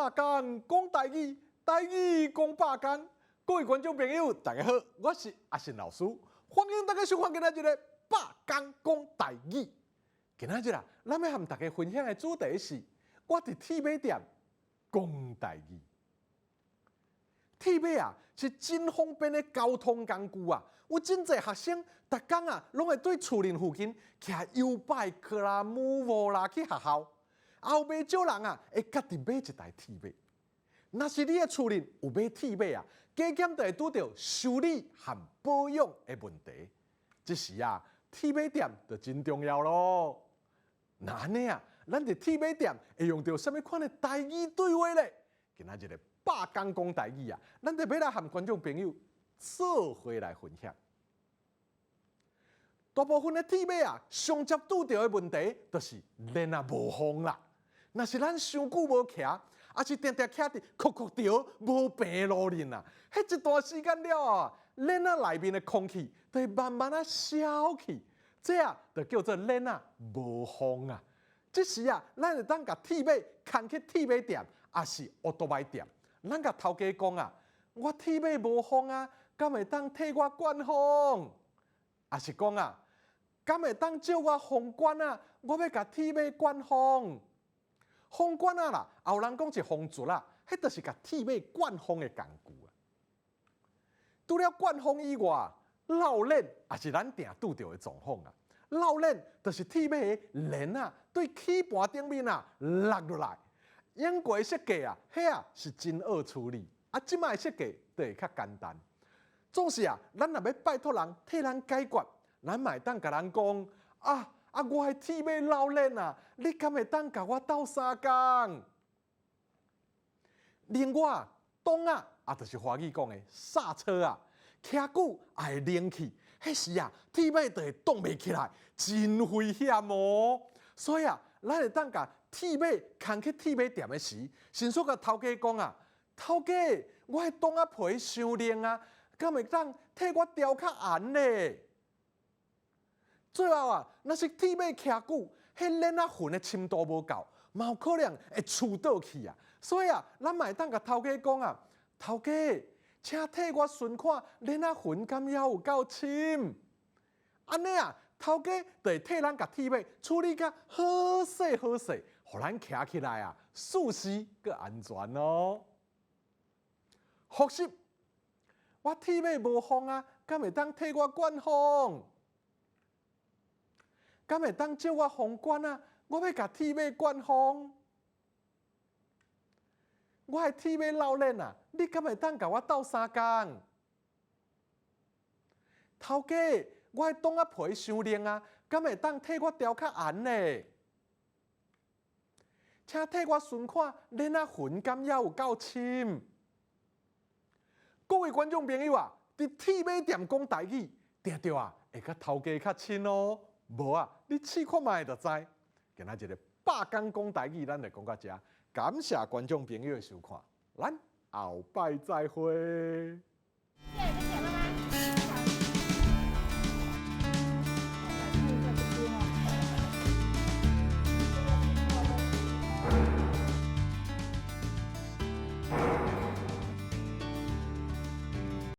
百工講台語，台語講百工。各位觀眾朋友，大家好，我是阿信老師，歡迎大家收看今仔日的百工講台語。今仔日啊，咱欲和大家分享的主題是，我佇鐵馬店講台語。鐵馬啊，是真方便的交通工具啊！有真濟學生，逐工啊，攏會對厝鄰附近騎YouBike Lalamove 啦去學校。也有袂少人啊，會家己買一台鐵馬。若是你的厝裡有買鐵馬啊，加減就會拄著修理和保養的問題。這時啊，鐵馬店就真重要囉。那按呢啊，咱佇鐵馬店會用著啥物款的台語對話咧？今仔日的百工講台語啊，咱就欲來和觀眾朋友做伙來分享。大部分的鐵馬啊，上捷拄著的問題，就是鏈仔無風啦。若是咱傷久無騎，抑是定定徛佇闊闊條無平路面啊，彼一段時間了啊，鏈仔內面的空氣就會慢慢仔消去，這啊就叫做鏈仔無風啊。這時啊，咱會當共鐵馬牽去鐵馬店，抑是歐多擺店，咱共頭家講啊，我鐵馬無風啊，敢會當替我灌風？抑是講啊，敢會當借我風管啊？我欲共鐵馬灌風。風管仔啦，也有人講是風鑄仔，彼就是共鐵馬灌風的工具啊。除了灌風以外，落鏈也是咱定拄著的狀況啊。落鏈就是鐵馬的鏈仔對齒盤頂面啊落落來。英國設計啊，彼啊是真惡處理，啊，這擺設計就會較簡單。總是啊，咱若欲拜託人替咱解決，咱嘛會當共人講啊。啊！我的鐵馬落鏈啊，你敢會當共我鬥相共？另外，擋仔啊，就是華語講的剎車啊，騎久也會冷去，彼時啊，鐵馬就會擋袂起來，真危險哦。所以啊，咱會當共鐵馬牽去鐵馬店的時，迅速共頭家講啊，頭家，我的擋仔皮傷冷啊，敢會當替我調較絚咧？最後啊，若是鐵馬騎久，彼鏈仔痕的深度無夠，嘛有可能會跣倒去啊。所以啊，咱嘛會當共頭家講啊，頭家，請替我巡看鏈仔痕敢猶有夠深。按呢啊，頭家就會替咱共鐵馬處理甲好勢好勢，予咱騎起來啊，舒適閣安全哦。複習，我鐵馬無風啊，敢會當替我灌風？敢會當借我風管啊？我欲共鐵馬灌風。我的鐵馬落鏈啊，你敢會當共我鬥相共？頭家，我的擋仔皮傷冷啊，敢會當替我調較絚咧？請替我巡看鏈仔痕敢猶有夠深？各位觀眾朋友啊，佇鐵馬店講台語，定著啊會佮頭家較親哦。無啊，你試看覓就知。今仔日的百工講台語，咱就講到遮。感謝觀眾朋友的收看，咱後擺再會。謝謝。